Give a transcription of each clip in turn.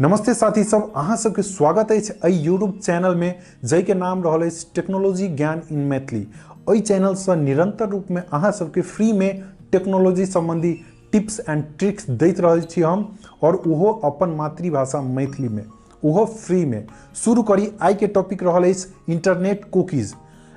नमस्ते साथी सब, अहाँ सबके स्वागत अछि एहि यूट्यूब चैनल में जाहिके नाम रहल अछि टेक्नोलॉजी ज्ञान इन मैथिली। एहि चैनल से निरंतर रूप में अहाँ सबके फ्री में टेक्नोलॉजी संबंधी टिप्स एंड ट्रिक्स दैत रहल छी हम, और ओहो अपन मातृभाषा मैथिली में, ओहो फ्री में। शुरू करी, आइ के टॉपिक रहल अछि इंटरनेट कुकीज।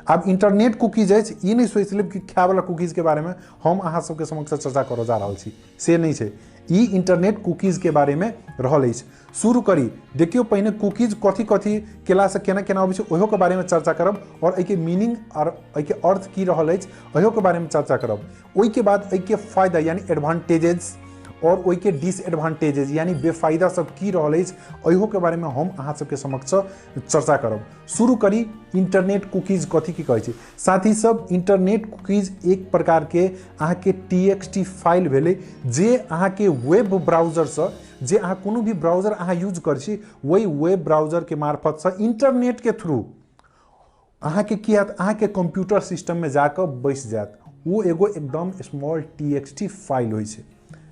आब इंटरनेट कुकीज अछि ई नहीं सोचि लेब कि खायवला कुकीज के बारे में हम अहाँ सबके समक्ष चर्चा करऽ जा रहल छी, से नहीं छै। ई इंटरनेट कुकीज के बारे में रहल अछि। शुरू करी, देखियो पहिने कुकीज कथी कथी केला से केना केना अबै छै ओहो के बारे में चर्चा करब, और एहिके मीनिंग और एहिके अर्थ की रहल अछि ओहो के बारे में चर्चा करब। ओहिके बाद एहिके फायदा यानी एडवांटेजेस और ओहिके डिसएडवांटेजेस यानी बेफायदा सब की रहल अछि ओहो के बारे में हम अहाँ सबके समक्ष चर्चा करब। शुरू करी, इंटरनेट कुकीज कथी की कहै छै। साथी सब, इंटरनेट कुकीज एक प्रकार के अहाँके TXT file भेलै जे अहाँके वेब ब्राउजरसँ, जे अहाँ कोनो भी ब्राउजर अहाँ यूज करै छी ओहि वेब ब्राउजर के मार्फतसँ इंटरनेट के थ्रू अहाँके की हैत, अहाँके कंप्यूटर सिस्टम में जाकऽ बैस जायत। ओ एगो एकदम स्मॉल TXT file होइ छै।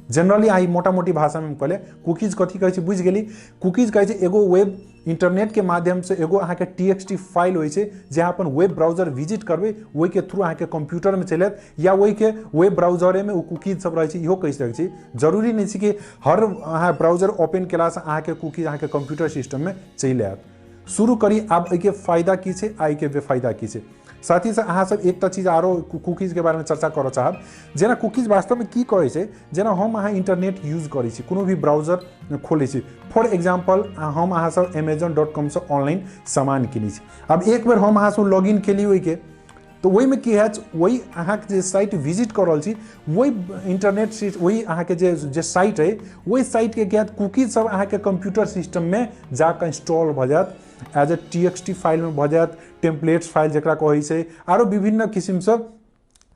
जनरली I मोटा मोटी भाषा में कहले कुकीज कथी कहै छै बुझि गेली। कुकीज कहै छै एगो वेब इंटरनेट के माध्यम से एगो अहाँके TXT file होइ छै जे अहाँ अपन वेब ब्राउजर विजिट करबै ओहिके थ्रू अहाँके कंप्यूटर में चलि आयत, या ओहिके वेब ब्राउजरे में ओ कुकीज सब रहै छै, इहो कहि सकै छी। जरूरी नहि छै कि हर अहाँ ब्राउजर ओपन केलासँ अहाँके कुकीज अहाँके कंप्यूटर सिस्टम में चलि आयत। शुरू करी, आब एहिके फायदा की छै आ एहिके बेफायदा की छै। साथी से अहाँ सब एकटा चीज आरो कुकीज के बारे में चर्चा करऽ चाहब। जेना कुकीज वास्तव में की कहै छै, जेना हम अहाँ इंटरनेट यूज करै छी, कोनो भी ब्राउजर खोलै छी, फॉर एग्जाम्पल हम अहाँ सब Amazon.com से ऑनलाइन सामान किनै छी। आब एक बेर हम अहाँ सब लॉग इन केली ओहिके, तो ओहिमे की हैत, ओहि अहाँके जे साइट विजिट कऽ रहल छी ओहि इंटरनेट ओहि अहाँके जे साइट अइ ओहि साइटके की हैत, कुकीज सब अहाँके कंप्यूटर सिस्टम में जाकऽ इंस्टॉल भऽ जायत, एज ए TXT file में भऽ जायत, टेम्पलेट्स फाइल जकरा कहै छै, आरो विभिन्न किसिमसँ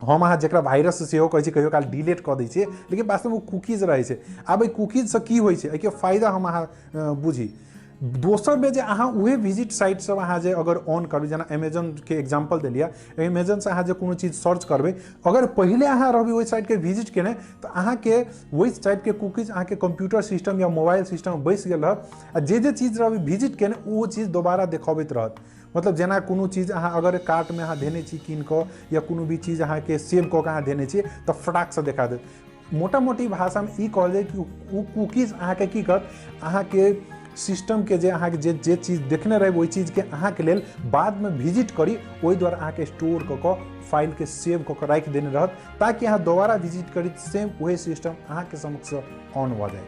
हम अहाँ जकरा वायरस सेहो कहै छी, कहियो काल डिलीट कऽ दै छियै, लेकिन वास्तवमे ओ कुकीज रहै छै। आब एहि कुकीजसँ की होइ छै, एहिके फायदा हम अहाँ बुझी। दोसर बेर जे अहाँ उहे विजिट साइट सब अहाँ जे अगर ऑन करबै, जेना अमेजनके एग्जाम्पल देलियै, अमेजनसँ अहाँ जे कोनो चीज सर्च करबै, अगर पहिले अहाँ रहबै ओहि साइटके विजिट केने तऽ अहाँके ओहि साइटके कुकीज अहाँके कंप्यूटर सिस्टम या मोबाइल सिस्टम बैस गेल रहत, आ जे जे चीज रहबै विजिट केने ओ चीज दोबारा देखबैत रहत। मतलब जेना कोनो चीज अहाँ अगर कार्टमे अहाँ धेने छी कीन कऽ, या कोनो भी चीज अहाँके सेव कऽ के अहाँ धेने छी तऽ फटाकसँ देखा देत। मोटा मोटी भाषामे ई कहल जाय कि ओ कुकीज अहाँके की करत, अहाँके सिस्टम के जे अहाँके जे जे चीज देखने रहबै ओहि चीजके अहाँके लेल बादमे विजिट करी, ओहि द्वारा अहाँके स्टोर कऽ कऽ फाइलके सेव कऽ कऽ राखि देने रहत, ताकि अहाँ दोबारा विजिट करी सेम वही सिस्टम अहाँके समक्ष ऑन भऽ जाय।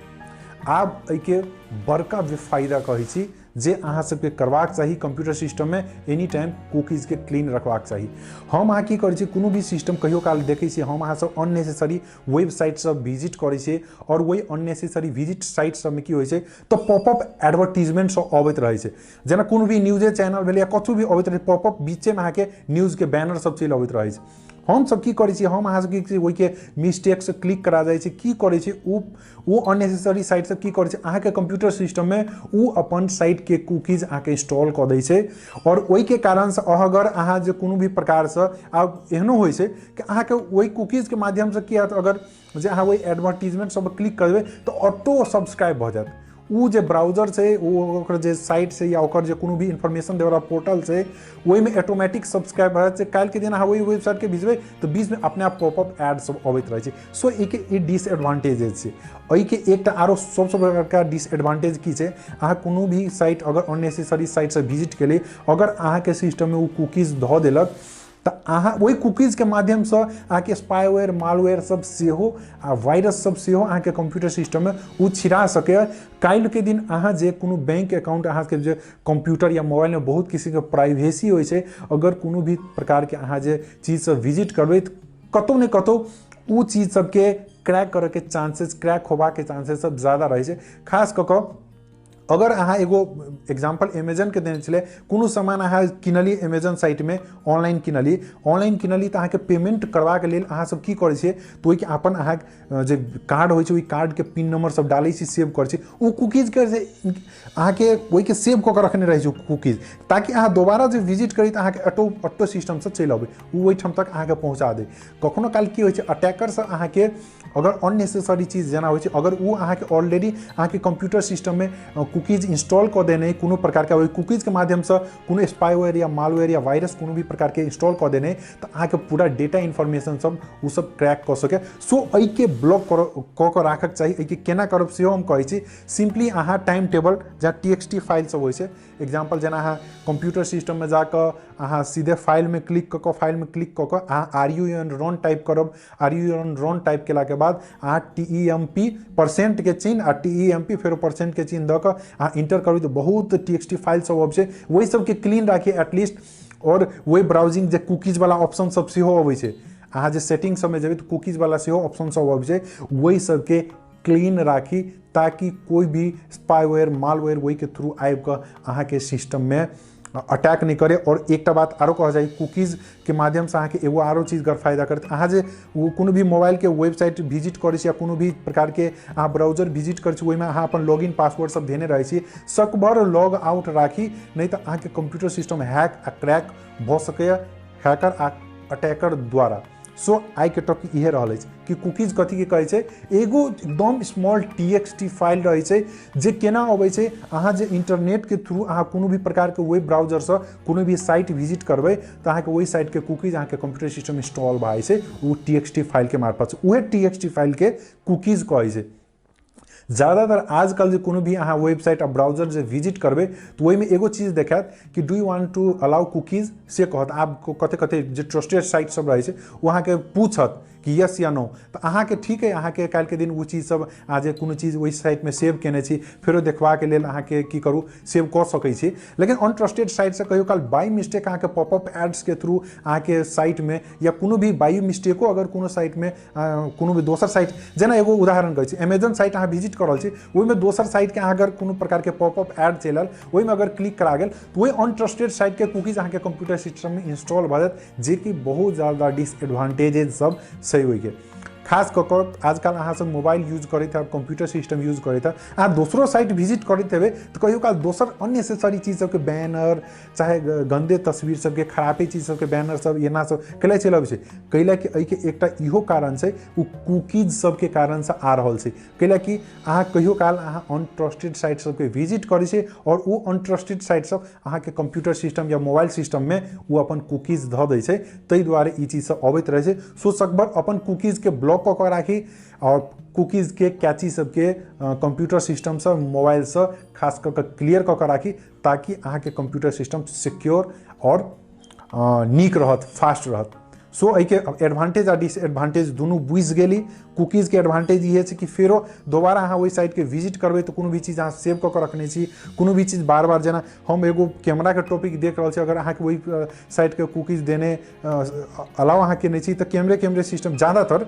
आब एहिके बड़का बेफायदा कहै छी जे अहाँ सबके करबाक चाही, कंप्यूटर सिस्टम में एनी टाइम कुकीजके क्लीन रखबाक चाही। हम अहाँ की करै छी, कोनो भी सिस्टम कहियो काल देखै छी हम अहाँ सब अननेसेसरी वेबसाइट सब विजिट करै छी, और ओहि अननेसेसरी विजिट साइट सबमे की होइ छै तऽ पॉपअप एडवर्टीजमेंट सब अबैत रहै छै। जेना कोनो भी न्यूजे चैनल भेलै या कतहु भी अबैत रहै, पॉपअप बीचेमे अहाँके न्यूजके बैनर सब चलि अबैत रहै छै। हम सब की करै छी, हम अहाँ सब की ओहिके मिस्टेकसँ क्लिक करा जाइ छै। की करै छै ओ अननेसेसरी साइट सब की करै छै, अहाँके कंप्यूटर सिस्टममे ओ अपन साइटके कुकीज अहाँके इंस्टॉल कऽ दै छै, और ओहिके कारणसँ अगर अहाँ जे कोनो भी प्रकारसँ, आब एहनो होइ छै कि अहाँके ओहि कुकीजके माध्यमसँ की हैत, अगर जे अहाँ ओहि एडवर्टीजमेंट सब क्लिक करबै तऽ ऑटो सब्सक्राइब भऽ जायत। ओ जे ब्राउजर छै, ओ ओकर जे साइट छै या ओकर जे कोनो भी इन्फॉर्मेशन देवला पोर्टल छै ओहिमे ऑटोमेटिक सब्सक्राइब भऽ जाइ छै। काल्हिके दिन अहाँ ओहि वेबसाइटके भिजबै तऽ बीचमे अपने आप पॉपअप एड सब अबैत रहै छै। सो एहिके ई डिसएडवांटेजेज छै। एहिके एकटा आरो सबसँ बड़का डिसएडवांटेज की छै, अहाँ कोनो भी साइट अगर अननेसेसरी साइटसँ विजिट केली, अगर अहाँके सिस्टममे ओ कुकीज धऽ देलक तऽ अहाँ ओहि कुकीजके माध्यमसँ अहाँके स्पाईवेयर मालवेयर सब सेहो आ वायरस सब सेहो अहाँके कंप्यूटर सिस्टममे ओ छिड़ा सकैए। काल्हिके दिन अहाँ जे कोनो बैंक अकाउंट अहाँके जे कंप्यूटर या मोबाइलमे बहुत किसिमके प्राइवेसी होइ छै, अगर कोनो भी प्रकारके अहाँ जे चीजसँ विजिट करबै तऽ कतहु ने कतहु ओ चीज सबके क्रैक करैके चांसेस, क्रैक होबाके चांसेस सब ज़्यादा रहै छै। खास कऽ कऽ अगर अहाँ एगो एग्जाम्पल अमेजनके देने छलै, कोनो सामान अहाँ किनलियै अमेजन साइटमे ऑनलाइन किनलियै, ऑनलाइन किनलियै तऽ अहाँके पेमेंट करबाक लेल अहाँ सब की करै छियै तऽ ओहिके अपन अहाँ जे कार्ड होइ छै ओहि कार्डके पिन नंबर सब डालै छी, सेव करै छी, ओ कुकीजके जे अहाँके ओहिके सेव कऽ के रखने रहै छै ओ कुकीज, ताकि अहाँ दोबारा जे विजिट करी तऽ अहाँके ऑटो सिस्टमसँ चलि अबै, ओ ओहिठाम तक अहाँके पहुँचा दै। कखनो काल की होइ छै अटैकरसँ अहाँके अगर अननेसेसरी चीज जेना होइ छै, अगर ओ अहाँके ऑलरेडी अहाँके कंप्यूटर सिस्टममे कुकीज इंस्टॉल कऽ देने कोनो प्रकारके, ओहि कुकीजके माध्यमसँ कोनो स्पाईवेयर या मालवेयर या वायरस कोनो भी प्रकारके इंस्टॉल कऽ देने तऽ अहाँके पूरा डेटा इन्फॉर्मेशन सब ओ सब क्रैक कऽ सकै। सो एहिके ब्लॉक कऽ कऽ राखक चाही। एहिके केना करब सेहो हम कहै छी। सिम्पली अहाँ टाइम टेबल जहाँ TXT file सब होइ छै, एग्जाम्पल जेना अहाँ कंप्यूटर सिस्टममे जाकऽ अहाँ सीधे फाइलमे क्लिक कऽ कऽ अहाँ RUN run type करब। RUN run type केलाके बाद अहाँ TEMP percent के चिन्ह आ TEMP फेरो परसेंट के चिन्ह दऽ कऽ अहाँ इंटर करबै तऽ बहुत TXT file सब अबै छै, ओहि सबके क्लीन राखी एटलीस्ट। आओर वही ब्राउजिंग जे कुकीज वाला ऑप्शन सब सेहो अबै छै, अहाँ जे सेटिंग सबमे जेबै तऽ कुकीज वाला सेहो ऑप्शन सब अबै छै, ओहि सबके क्लीन राखी ताकि कोई भी स्पाईवेयर मालवेयर ओहिके थ्रू आबि कऽ अहाँके सिस्टममे अटैक नहीं करे। और एकटा बात आरो कहल जाय, कुकीज के माध्यमसँ अहाँके एगो आरो चीज गरफायदा करत। अहाँ जे कोनो भी मोबाइलके वेबसाइट विजिट करै छी या कोनो भी प्रकारके अहाँ ब्राउजर विजिट करै छी, ओहिमे अहाँ अपन लॉगिन पासवर्ड सब देने रहै छी, सकभर लॉग आउट राखी, नहीं तऽ अहाँके कंप्यूटर सिस्टम हैक आ क्रैक भऽ सकैए हैकर आ अटैकर द्वारा। सो आइ के टॉपिक इहे रहल अछि कि कुकीज कथी के कहै छै। एगो एकदम स्मॉल TXT file रहै छै जे केना अबै छै, अहाँ जे इंटरनेट के थ्रू अहाँ कोनो भी प्रकारके वेब ब्राउजरसँ कोनो भी साइट विजिट करबै तऽ अहाँके ओहि साइटके कुकीज अहाँके कंप्यूटर सिस्टम इंस्टॉल भऽ जाइ छै ओ TXT फाइलके मार्फत। उहे TXT फाइलके कुकीज कहै छै। ज़्यादातर आजकल जे कोनो भी अहाँ वेबसाइट आ ब्राउजर जे विजिट करबै तऽ ओहिमे एगो चीज देखायत कि do you want to allow cookies से कहत। आब कते कते जे ट्रस्टेड साइट सब रहै छै ओ अहाँके पूछत कि यस या नो, तऽ अहाँके ठीक है, अहाँके काल्हिके दिन ओ चीज सब अहाँ जे कोनो चीज ओहि साइटमे सेव केने छी फेरो देखबाके लेल अहाँके की करू सेव कऽ सकै छी। लेकिन अनट्रस्टेड साइटसँ कहियो काल बाई मिस्टेक अहाँके पॉपअप एड्सके थ्रू अहाँके साइटमे या कोनो भी बाई मिस्टेको अगर कोनो साइटमे कोनो भी दोसर साइट, जेना एगो उदाहरण कहै छी, अमेजन साइट अहाँ विजिट कऽ रहल छी, ओहिमे दोसर साइटके अहाँ अगर कोनो प्रकारके पॉपअप एड चलि आयल ओहिमे अगर क्लिक करा गेल तऽ ओहि अनट्रस्टेड साइटके कुकीज अहाँके कंप्यूटर सिस्टममे इंस्टॉल भऽ जायत, जेकि बहुत ज़्यादा डिसएडवांटेजेज सब सही होइके। खास कऽ कऽ आजकल अहाँ सब मोबाइल यूज करैत हैब, कंप्यूटर सिस्टम यूज करैत हैब, अहाँ दोसरो साइट विजिट करैत हेबै तऽ कहियो काल दोसर अननेसेसरी चीज सबके बैनर, चाहे गंदे तस्वीर सबके, खराबे चीज सबके बैनर सब एना सब कैला चलि अबै छै, कैला कि एहिके एकटा इहो कारण छै ओ कुकीज सबके कारणसँ आ रहल छै। कैला कि अहाँ कहियो काल अहाँ अनट्रस्टेड साइट सबके विजिट करै छी और ओ अनट्रस्टेड साइट सब अहाँके कंप्यूटर सिस्टम या मोबाइल सिस्टममे ओ अपन कुकीज धऽ दै छै, ताहि दुआरे ई चीज सब अबैत रहै छै। सो सकभर अपन कुकीजके ब्लॉक कऽ कऽ राखी और कुकीज के कैची सबके कंप्यूटर सिस्टमसँ मोबाइलसँ खास कऽ कऽ क्लियर कऽ कऽ राखी ताकि अहाँके कंप्यूटर सिस्टम सिक्योर और नीक रहत, फास्ट रहत। सो एहिके एडवांटेज आ डिसएडवांटेज दुनू बुझि गेली। कुकीजके एडवांटेज इहे छै कि फेरो दोबारा अहाँ ओहि साइटके विजिट करबै तऽ कोनो भी चीज अहाँ सेव कऽ कऽ रखने छी, कोनो भी चीज बार बार, जेना हम एगो कैमराके टॉपिक देख रहल छी, अगर अहाँके ओहि साइटके कुकीज देने अलाउ अहाँ केने छी तऽ कैमरे सिस्टम ज़्यादातर,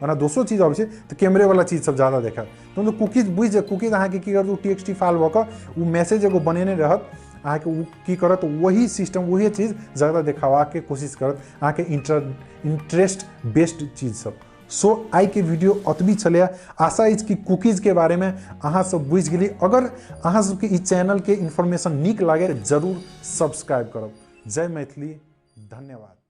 ओना दोसरो चीज अबै छै तऽ कैमरेवला चीज सब ज़्यादा देखायत। तहन तऽ कुकीज बुझि जाय, कुकीज अहाँके की करत, ओ TXT file भऽ कऽ ओ मैसेज एगो बनेने रहत अहाँके, ओ की करत वही सिस्टम वही चीज ज़्यादा देखाबाके कोशिश करत अहाँके इंटरेस्ट बेस्ड चीज सब। सो आइ के वीडियो अतबी छलैए। आशा अछि कि कुकीजके बारेमे अहाँ सब बुझि गेली। अगर अहाँ सबके ई चैनलके इन्फॉर्मेशन नीक लागे जरूर सब्सक्राइब करब। जय मैथिली, धन्यवाद।